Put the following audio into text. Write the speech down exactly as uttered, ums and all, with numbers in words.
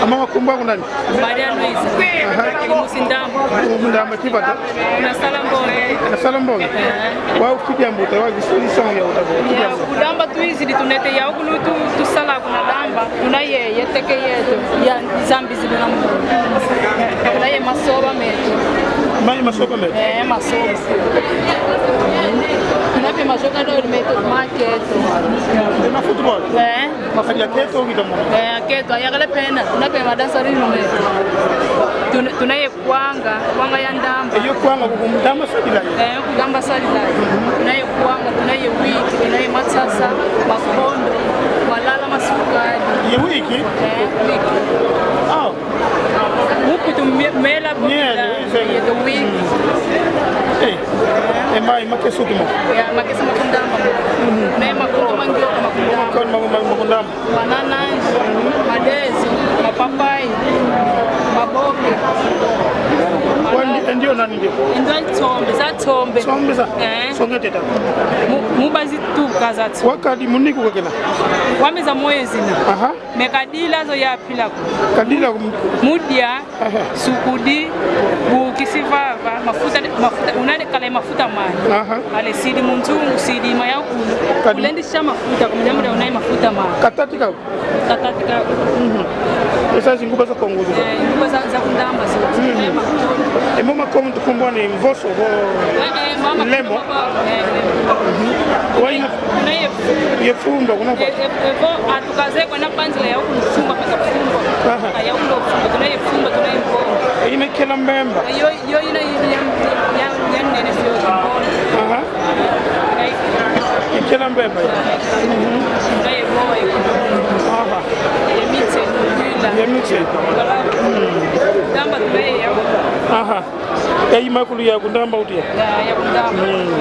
Mama, nkumbu aku nani? Maria Luisa. Aha. Musi Ndamba. Mu Ndamba ki vata? Nasala mbonge. Nasala mbonge. Wau ki diambu uta, wau ki solution ya uta vo, ki diambu? Ku Ndamba twizidi tunete ya ukulu tu, tusala kuna Ndamba, tuna ye, ye teke yeto, ya zambi zidi na mbonge. Tuna ye masoba meto. Mai masoba meto? Eh, masoba. Tuna pe majogador meto, maketo. Tuna football? Eh. Mafadi aketo kita mo. Eh, aketo, ayakala pena, tuna pe madansa rinu me. Tuna, tuna ye kwanga, kwanga ya Ndamba. Eyo kwanga ku Ndamba sadila. Eh, ku Ndamba sadila. Tuna ye kwanga, tuna ye wiki, tuna ye matsasa, makondo, malala, masukali. Ye wiki? Eh, wiki. Ah. Mukutu me-, mela bukila, yeto wiki. Eh, ema, ema kesu kuma. Ya, makesa ma ku Ndamba. Mhm. Ne makondo mangioka ma ku Ndamba. Makondo ma-, ma-, ma ku Ndamba. Manananji, madezo, mapapai, maboke. Wandi, endio nani ndio? Endio tsombe, za tsombe. Tsombe za? Eh. Songe teta. Mu-, mubazi tuka za tsombe. Wakadi muniku kakena? Wameza moyo zina. Aha. Me kadila zo yapila ko. Kadila ko. Mudia, aha, sukudi, bukisi vava, mafuta, mafuta, unale kala mafuta mani. Aha. Ale sidi mu nzungu, sidi mayakulu. Kadi. Kulendisa mafuta, kumjamda unaye mafuta mani. Katati ka. Katati ka. Mhm. Esa zinguba za Kongo zo. Eh, nguba za, za ku Ndamba zo. Mhm. Eh, mafuta. E mo makomu tukumbwa ni mvoso, vo. Eh, eh, mama, lemo. Eh, lemo. Mhm. Waina. Tuna ye fumba. Ye fumba, kuna kwa. Eh, eh, eh, vo, atukaze kwa na panzila ya ukulu fumba, kata fumba. Aha. Aya ukulu fumba, tuna ye fumba, tuna ye mbongo. Ina kela mbemba. Eh, yo, yo ina ya, ya, ya nene fio mbongo. Aha. Ai. Ikela mbemba ya. Mhm. Tuna ye boy. Aha. Ye mitse, mbila. Ye mitse. Voilà. Mm. Ndamba tuna ye ya. Aha. Ya imakulu ya ku Ndamba utia. Ya, ya ku Ndamba. Mm.